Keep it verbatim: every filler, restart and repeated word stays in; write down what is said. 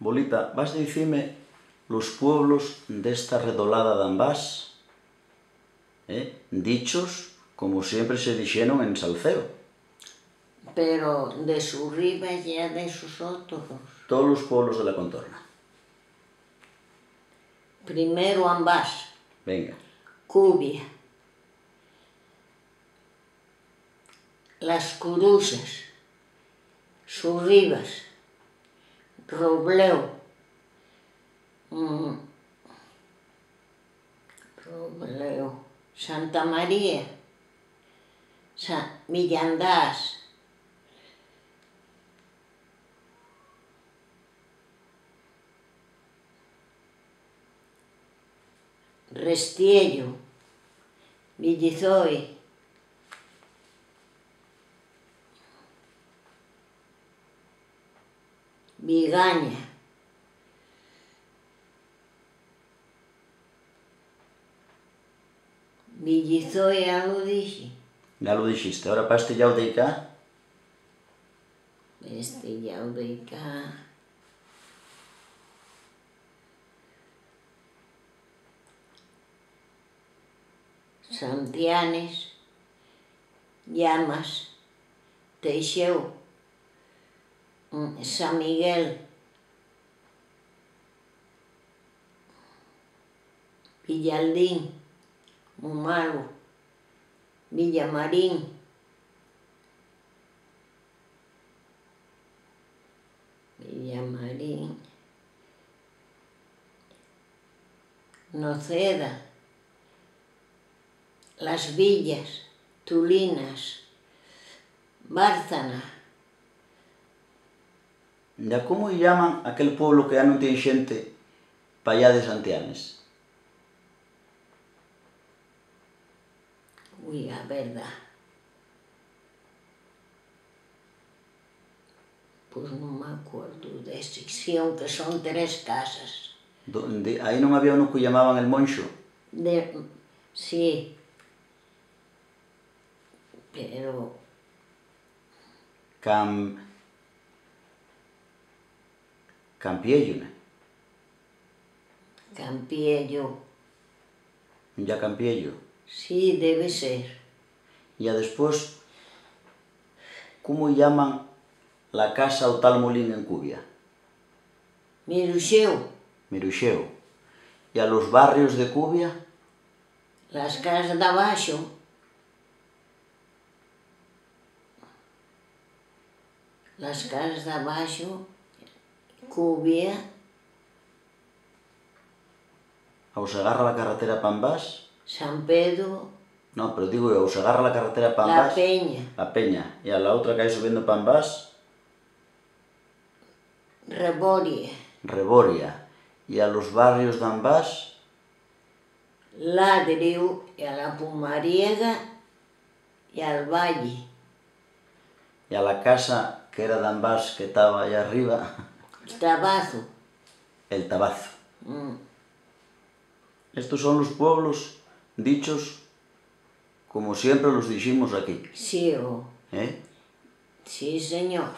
Bolita, vas dicime los pueblos d'esta redolada d'Ambás, eh? Dichos como siempre se dixeron en Salceo. Pero de su riba ya de sus otros. Todos los pueblos de la contorna. Primero Ambás. Venga. Cubia. Las Curusas, Surribas, Robleu, mm, Robleu, Santa María, Sa-, Villandás, Restiello, Villizoi, Vigaña, Villizoi, ya lo dixi. Ya lo dixiste. Ahora pa este llau de cá. Este llau de cá. Santianes, Llamas, Teixeu, mm, San Miguel, Villaldín, Mumalu, Villamarín, Villamarín, Noceda, Las Villas, Tulinas, Bárcena. Ya, ¿cómo llaman aquel pueblo que ya nun tien xente p'allá de Santianes? Ui, a verdá. Pus nun m'acuerdu d'esi, si, aunque son tres casas. Do-, de, ahí nun había unu que llamaban el Monxo. De, sí. Pero Cam-, Campiello, ¿no? Campiello. ¿Ya Campiello? Sí, debe ser. Ya después, ¿cómo llaman la casa o tal molín en Cubia? Miruxeu. Miruxeu. ¿Y a los barrios de Cubia? Las casas d'abaxo. Las casas d'abaxo, Cubia. ¿A u se garra la carretera p'Ambás? San Pedro. No, pero digo, ¿a u se garra la carretera p'Ambás? La Peña. La Peña. ¿Y a la otra que hai subiendo p'Ambás? Reboria. Reboria. ¿Y a los barrios d'Ambás? Ladriu, y a la Pumariega, y al Valle. ¿Y a la casa que era d'Ambás que taba allá arriba? El Tabazo. El Tabazo. Mm. Estos son los pueblos dichos como siempre los diximos aquí. Sí, o. ¿Eh? Sí, señor.